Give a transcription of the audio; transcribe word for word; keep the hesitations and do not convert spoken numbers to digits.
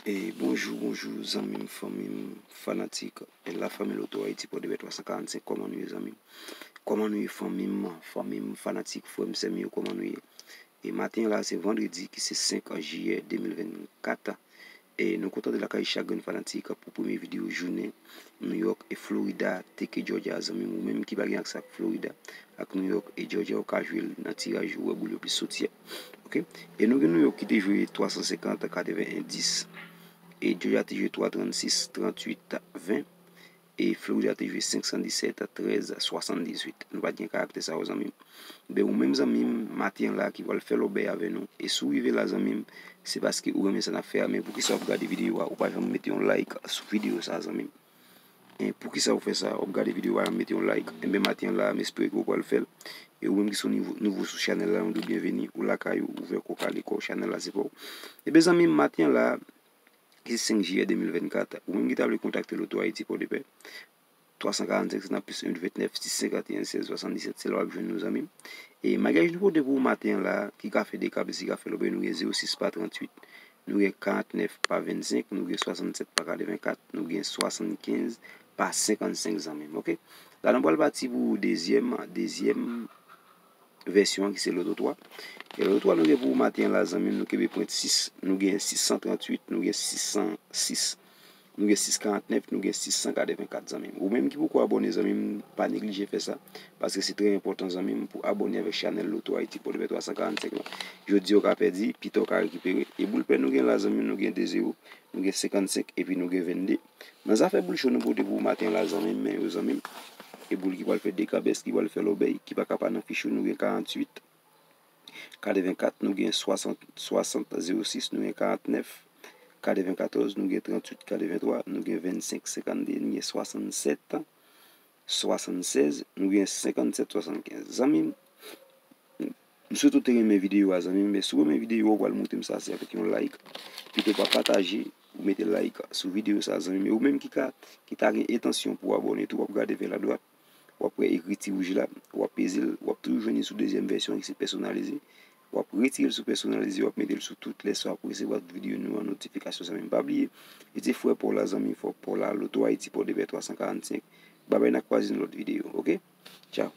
E bonjou, bonjou, zanmi m, fanmi m, fanatik, e lafanmi Loto Ayiti Pòdepè twa san karannsenk, kòman nou ye, zanmi m? Kòman nou ye, fanmi m, fanmi m, fanatik, frè m, sè m yo, kòman nou ye? E maten la, se vandredi, ki se senk jiyè de mil vennkat. E nou kontan de lakay chak grenn fanatik pou premye videyo jounen New York e Florida, teke Georgia, zanmi m, ou menm ki pa gen aksè ak Florida, ak New York e Georgia, ou ka jwe l nan tiraj ou wè boul yo plis soti a. Oke? E nou gen New York ki te jwe twa san senkant, katreven, dis. E Georgia te jwe twa trannsis, tranntuit, ven. E Florida te jwe senk san disèt, trèz, swasanndizuit. Nou pa t gen karaktè sa yo, zanmi m. Ben, ou menm, zanmi m, maten la ki pral fè lòbèy avè nou. E si w rive la, zanmi m, se paske ou renmen sa n ap fè a. Men poukisa w ap gade videyo a, ou pa janm mete yon like sou videyo sa, zanmi m? E poukisa w fè sa? W ap gade videyo a, mete yon like. Enben, maten la, m espere ke w pral fè l. E ou menm ki se yon nouvo, nouvo sou chanèl la, nou di w byenveni. Ou lakay ou, ouvè kò w, kale kò w, chanèl la se pa w. Enben, zanmi m, maten la, ki se senk jiyè de mil vennkat, ou menm ki ta vle kontakte Loto Ayiti Pòdepè, twa san karannsenk, se nan plis en, vennèf, sis senkanteyen, sèz swasanndisèt, se la w ap jwenn nou, zanmi m. E maryaj nou pote pou ou maten an la, ki ka fè dekabès, ki ka fè lòbèy, nou gen zewo sis pa tranntuit, nou gen karantnèf pa vennsenk, nou gen swasannsèt pa katrevenkat, nou gen swasannkenz pa senkannsenk, zanmi m, oke? La, nou pral pati pou dezyèm, dezyèm vèsyon an ki se Loto twa. E Loto twa nou gen pou maten an la, zanmi m, nou kenbe pwent sis, nou gen sis san tranntuit, nou gen sis san sis, nou gen sis karantnèf, nou gen sis san katrevenkat, zanmi m. Ou menm ki poko abòne, zanmi m, pa neglije fè sa, paske se trè enpòtan, zanmi m, pou abòne avèk chanèl Loto Ayiti Pòdepè twa san karannsenk la. Jodi a w ka pèdi, pita w ka rekipere. E boul pè nou gen la, zanmi m, nou gen de zewo, nou gen senkannsenk, epi nou gen vennde. Nan zafè boul cho nou pote pou maten la, zanmi m, men yo, zanmi m. E boul ki pral fè dekabès, ki pral fè lòbèy, ki pa ka pa nan fich ou, nou gen karanntuit, katrevenkat, nou gen swasant, swasant, zewo sis, nou gen karantnèf, katrevenkatòz, nou gen tranntuit, katreventwa, nou gen vennsenk, senkannde, nou gen swasannsèt, swasannsèz, nou gen senkannsèt, swasannkenz. Zanmi m, m swete w te renmen videyo a, zanmi m, men si w renmen videyo a, ou pral montre m sa, se avèk yon like. Kite w pa pataje, ou mete like sou videyo sa, zanmi m. E ou menm ki ka, ki ta gen entansyon pou abòne tou, w ap gade vè ladwat, w ap wè ekriti wouj la, w ap peze l, w ap toujou jwenn li sou dezyèm vèsyon ki se pèsonalize. W ap retire l sou pèsonalize, w ap mete l sou tout lè sa w ap resevwa tout videyo nou an notifikasyon, zanmi m. Pa bliye, rete frè pa w la, zanmi fò pa w la, Loto Ayiti Pòdepè twa san karannsenk. Babay, n a kwaze nan lòt videyo, oke? Tchaw.